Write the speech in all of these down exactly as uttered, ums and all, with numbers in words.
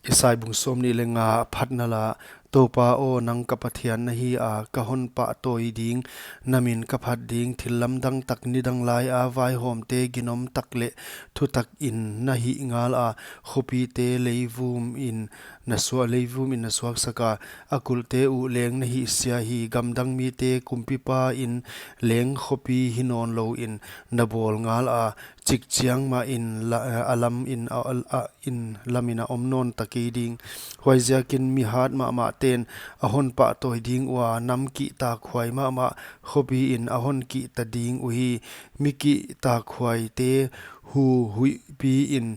Isai bung sawmnih leh nga, phatna la. Toupa aw, nang ka Pathian na hi a, ka hon pahtawi ding, na min ka phat ding. Thil lamdang tak nidang lai a vaihawmte ginom tak leh thutak in na hih ngal a, khopite leivum in na sua-, leivum in na suaksak a, a kulhte uh leng na hihsia hi. Gamdang mite kumpipa in leng khopi hi nawnlou in na bawl ngal a, chik chiang mah in la-, a lam in a, a, a in lam in a om nawn ta kei ding. Huaiziakin mi hat mahmahten a hon pahtawi ding ua, nam kihtakhuai mahmah khopi in a hon kihta ding uhi. Mi kihtakhuaite hu huihpi in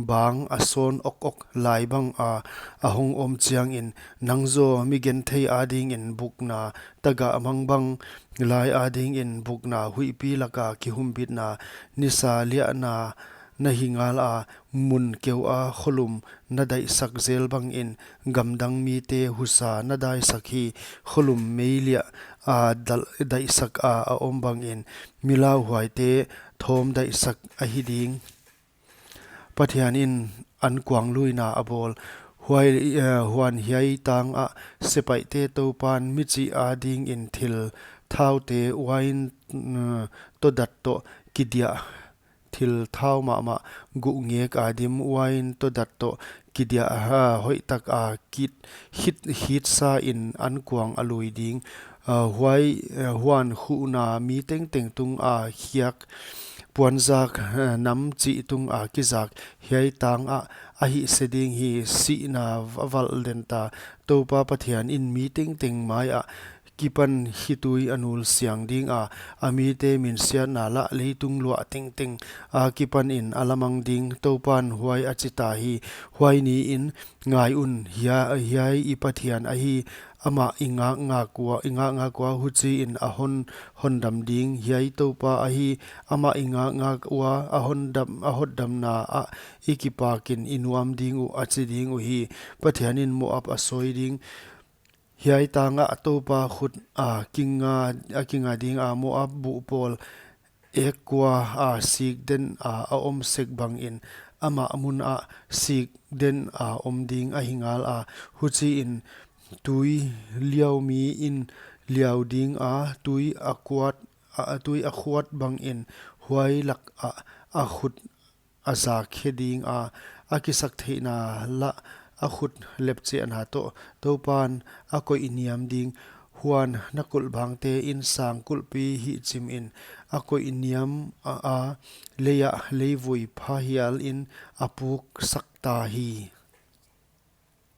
bang a sawn okok lai bang a, a hong om chiangin, nang zaw mi genthei adingin bukna tagah mangbang lai adingin bukna huihpi laka kihumbitna nisa liahna na hi ngal a, mun keu a kholum na daihsak zel bangin gamdang mite husa na daihsak hi. Kholum meiliah a dal-, daihsak a a om bangin mi lauhuaite thawm daihsak ahi ding. Pathian in ankuang luina a bawl. Huai, eh, huan hiai tang ah sepaihte Toupan michih adingin thil thaute uain, mm, todat toh kidiah, thil thau mahmah guh ngek a dim uain todat toh kidiah, ah, hoihtak a kit, hit, hitsa in ankuang a lui ding. Ah, huai, ah, huan khuhna mi tengteng tung a khiak, puanzak, ah, nam chih tung a kizak, hiai tang ah a hihse ding hi. Sihna va-, valh den ta. Toupa Pathian in mi tengteng mai ah kipan khitui a nul siang ding a, a mite minsiatna lah leitung luah tengteng akipanin a lamang ding. Toupan huai a chi ta hi. Huai niin ngai un, hia-, hiai i Pathian ahi, amah i ngakngak ua, i ngakngak ua, huchiin a hon, hondam ding. Hiai Toupa ahi, amah i ngakngak ua, a hondam, a hotdamna ah i kipakin i nuam ding uh, a chi ding uhi. Pathian in Moab a sawi ding. Hiai tang ah Toupa khut a kinga, a kinga ding a, Moab buh pawl ek kua a sik den a a om sek bangin amah mun ah sik den a om ding ahi ngal a. Huchiin tui liau mi in liau ding a, tui a kuat, a, tui a khuat bangin huai lak ah a khut a zak khe ding a, a kisaktheihna lah a khut lepchiahna toh Toupan a koih niam ding. Huan na kulhbangte in sang kulhpi hihchimin a koih niam a, a lei ah leivui pha hialin a puksak ta hi.